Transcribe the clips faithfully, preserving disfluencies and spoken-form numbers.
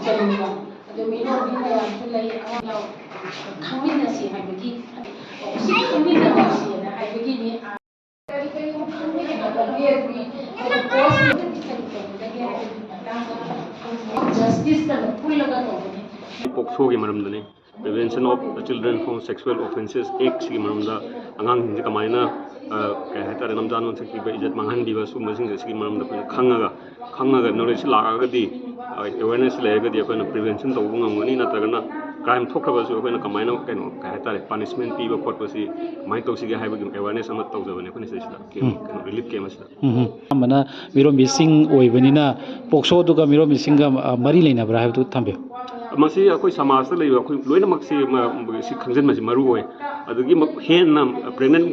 ꯆꯠꯅꯤꯡꯕ꯫ ꯑꯗꯣ ꯃꯤꯔꯣꯟꯕꯤ ꯃꯌꯥꯝꯁꯨ ꯂꯩ, ꯑꯉꯥꯡ ꯈꯪꯃꯤꯟꯅꯁꯤ ꯍꯥꯏꯕꯒꯤ, ꯁꯤ ꯈꯪꯃꯤꯟꯅꯔꯁꯤꯅ ꯍꯥꯏꯕꯒꯤꯅꯤ꯫ ꯀꯔꯤ ꯀꯔꯤꯒꯨꯝꯕ ꯈꯪꯃꯤꯟꯅꯒꯗꯒꯦ, ꯀꯔꯤ ꯀꯔꯤ ꯇꯧꯒꯗꯒꯦ ꯍꯥꯏꯕꯒꯤ ꯃꯇꯥꯡꯗ ꯖꯁꯇꯤꯁꯀ ꯄꯨꯜꯂꯒ ꯇꯧꯕꯅꯤ꯫ ꯄꯣꯛꯁꯣꯒꯤ ꯃꯔꯝꯗꯅꯤ꯫ Prevention of Children from Sexual Offences Act ꯁꯤꯒꯤ ꯃꯔꯝꯗ ꯑꯉꯥꯡꯁꯤꯡꯁꯦ ꯀꯃꯥꯏꯅ, ꯑ, ꯀꯩ ꯍꯥꯏꯇꯥꯔꯦ, ꯂꯝꯖꯥ ꯅꯣꯟꯊꯛ ꯄꯤꯕ, ꯏꯖꯠ ꯃꯥꯡꯍꯟꯕꯤꯕ, ꯁꯤꯒꯨꯝꯕꯁꯤꯡꯁꯦ ꯁꯤꯒꯤ ꯃꯔꯝꯗ ꯑꯩꯈꯣꯏꯅ ꯈꯪꯉꯒ, ꯈꯪꯉꯒ knowledge ꯂꯥꯛꯑꯒꯗꯤ, ꯑ, awareness ꯂꯩꯔꯒꯗꯤ ꯑꯩꯈꯣꯏꯅ prevention ꯇꯧꯕ ꯉꯝꯒꯅꯤ, ꯅꯠꯇ꯭ꯔꯒꯅ crime ꯊꯣꯛꯈ꯭ꯔꯕꯁꯨ ꯑꯩꯈꯣꯏꯅ ꯀꯃꯥꯏꯅ, ꯀꯩꯅꯣ, ꯀꯩ ꯍꯥꯏꯇꯥꯔꯦ, punishment ꯄꯤꯕ ꯈꯣꯠꯄꯁꯤ ꯀꯃꯥꯏꯅ ꯇꯧꯁꯤꯒꯦ ꯍꯥꯏꯕꯒꯤ awareness ꯑꯃ ꯇꯧꯖꯕꯅꯦ ꯑꯩꯈꯣꯏꯅ ꯁꯤꯗꯩꯁꯤꯗ, camp, ꯎꯝ꯫ ꯀꯩꯅꯣ, relief camp ꯑꯁꯤꯗ꯫ ꯎꯝ, ꯎꯝ꯫ ꯑꯌꯥꯝꯕꯅ ꯃꯤꯔꯣꯟꯕꯤꯁꯤꯡ ꯑꯣꯏꯕꯅꯤꯅ ꯄꯣꯛꯁꯣꯗꯨꯒ ꯃꯤꯔꯣꯟꯕꯤꯁꯤꯡꯒ, ꯑ, ꯃꯔꯤ ꯂꯩꯅꯕ꯭ꯔꯥ ꯍꯥꯏꯕꯗꯨ ꯊꯝꯕꯤꯌꯨ꯫ ꯃꯁꯤ ꯑꯩꯈꯣꯏ ꯁꯃꯥꯖꯇ ꯂꯩꯕ ꯑꯩꯈꯣꯏ ꯂꯣꯏꯅꯃꯛꯁꯤ ꯃ-, ꯁꯤ ꯈꯪꯖꯤꯟꯕꯁꯤ ꯃꯔꯨ ꯑꯣꯏ꯫ ꯑꯗꯨꯒꯤ ꯃ-, ꯍꯦꯟꯅ pregnant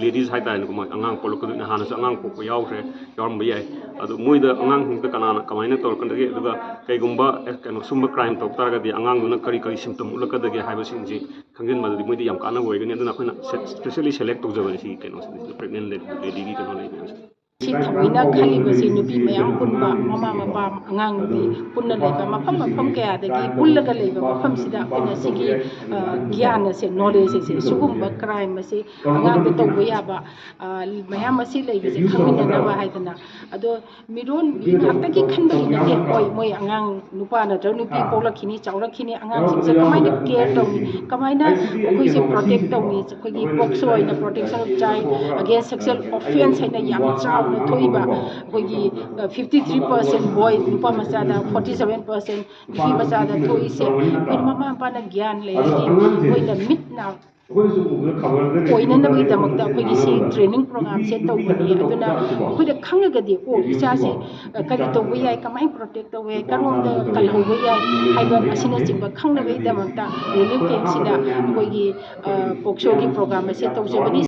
ladies ꯍꯥꯏꯇꯥꯔꯦꯅꯦꯀꯣ, ꯃꯣꯏ ꯑꯉꯥꯡ ꯄꯣꯛꯂꯛꯀꯗꯣꯏꯅꯤ, ꯍꯥꯟꯅꯁꯨ ꯑꯉꯥꯡ ꯄꯣꯛꯄ ꯌꯥꯎꯈ꯭ꯔꯦ, ꯌꯥꯎꯔꯝꯕ ꯌꯥꯏ꯫ ꯑꯗꯣ ꯃꯣꯏꯗ ꯑꯉꯥꯡꯁꯤꯡꯁꯤꯗ ꯀꯅꯥꯅ ꯀꯃꯥꯏꯅ ꯇꯧꯔꯛꯀꯗꯒꯦ, ꯑꯗꯨꯒ ꯀꯩꯒꯨꯝꯕ, ꯑꯦ, ꯀꯩꯅꯣ, ꯁꯨꯝꯕ crime ꯇꯧ ꯇꯥꯔꯒꯗꯤ ꯑꯉꯥꯡꯗꯨꯅ ꯀꯔꯤ ꯀꯔꯤ symptom ꯎꯠꯂꯛꯀꯗꯒꯦ ꯍꯥꯏꯕꯁꯤꯡꯁꯤ ꯈꯪꯖꯤꯟꯕꯗꯗꯤ ꯃꯣꯏꯗ ꯌꯥꯝ ꯀꯥꯟꯅꯕ ꯑꯣꯏꯒꯅꯤ꯫ ꯑꯗꯨꯅ ꯑꯩꯈꯣꯏꯅ se-, specially select ꯇꯧꯖꯕꯅꯤ ꯁꯤꯒꯤ ꯀꯩꯅꯣꯁꯤꯗ, pregnant lady, ladyꯒꯤ ꯀꯩꯅꯣ ꯂꯩꯕ ꯃꯌꯥꯝꯁꯦ꯫ ꯁꯤ ꯊꯑꯣꯏꯅ ꯈꯜꯂꯤꯕꯁꯤ ꯅꯨꯄꯤ ꯃꯌꯥꯝ ꯄꯨꯟꯕ, ꯃꯃꯥ ꯃꯄꯥ ꯑꯉꯥꯡꯗꯤ ꯄꯨꯟꯅ ꯂꯩꯕ, ꯃꯐꯝ ꯃꯐꯝ ꯀꯌꯥꯗꯒꯤ ꯄꯨꯜꯂꯒ ꯂꯩꯕ ꯃꯐꯝꯁꯤꯗ ꯑꯩꯈꯣꯏꯅ ꯁꯤꯒꯤ, ꯑ, ꯒ꯭ꯌꯥꯟ ꯑꯁꯦ, knowledge ꯑꯁꯦ, ꯁꯤꯒꯨꯝꯕ crime ꯑꯁꯤ ꯑꯉꯥꯡꯗ ꯇꯧꯕ ꯌꯥꯕ, ꯑ, ꯃꯌꯥꯝ ꯑꯁꯤ ꯂꯩꯕꯁꯦ ꯈꯪꯃꯤꯟꯅꯅꯕ ꯍꯥꯏꯗꯅ꯫ ꯑꯗꯣ ꯃꯤꯔꯣꯟꯕꯤ ꯉꯥꯛꯇꯒꯤ ꯈꯟꯕꯒꯤ ꯅꯠꯇꯦ꯫ ꯍꯣꯏ, ꯃꯣꯏ ꯑꯉꯥꯡ ꯅꯨꯄꯥ ꯅꯠꯇ꯭ꯔꯒ ꯅꯨꯄꯤ ꯄꯣꯛꯂꯛꯈꯤꯅꯤ, ꯆꯥꯎꯔꯛꯈꯤꯅꯤ, ꯑꯉꯥꯡꯁꯤꯡꯁꯦ ꯀꯃꯥꯏꯅ care ꯇꯧꯅꯤ, ꯀꯃꯥꯏꯅ ꯑꯩꯈꯣꯏꯁꯦ protect ꯇꯧꯅꯤ, ꯑꯩꯈꯣꯏꯒꯤ ꯄꯣꯛꯁꯣ ꯑꯣꯏꯅ Protection of Child Against Sexual Offence ꯍꯥꯏꯅ ꯌꯥꯝ ꯆꯥꯎꯅ ꯊꯣꯛꯏꯕ, ꯑꯩꯈꯣꯏꯒꯤ, ꯑ, fifty three percent boy, ꯅꯨꯄꯥ ꯃꯆꯥꯗ forty seven percent ꯅꯨꯄꯤ ꯃꯆꯥꯗ ꯊꯣꯛꯏꯁꯦ꯫ ꯑꯩꯈꯣꯏꯅ ꯃꯃꯥ ꯃꯄꯥꯅ ꯒ꯭ꯌꯥꯟ ꯂꯩꯔꯗꯤ, ꯑꯩꯈꯣꯏꯅ ꯃꯤꯠꯅ ꯑꯣꯏꯅꯅꯕꯒꯤꯗꯃꯛꯇ ꯑꯩꯈꯣꯏꯒꯤ ꯁꯤ training programꯁꯦ ꯇꯧꯕꯅꯤ꯫ ꯑꯗꯨꯅ ꯑꯩꯈꯣꯏꯗ ꯈꯪꯉꯒꯗꯤ, ꯑꯣ, ꯏꯆꯥꯁꯤ, ꯑ, ꯀꯔꯤ ꯇꯧꯕ ꯌꯥꯏ, ꯀꯃꯥꯏꯅ protect ꯇꯧꯕ ꯌꯥꯏ, ꯀꯔꯣꯝꯗ ꯀꯜꯍꯧꯕ ꯌꯥꯏ ꯍꯥꯏꯕ ꯑꯁꯤꯅꯆꯤꯡꯕ ꯈꯪꯅꯕꯒꯤꯗꯃꯛꯇ relief campꯁꯤꯗ ꯑꯩꯈꯣꯏꯒꯤ, ꯑ, ꯄꯣꯛꯁꯣꯒꯤ program ꯑꯁꯦ ꯇꯧꯖꯕꯅꯤ꯫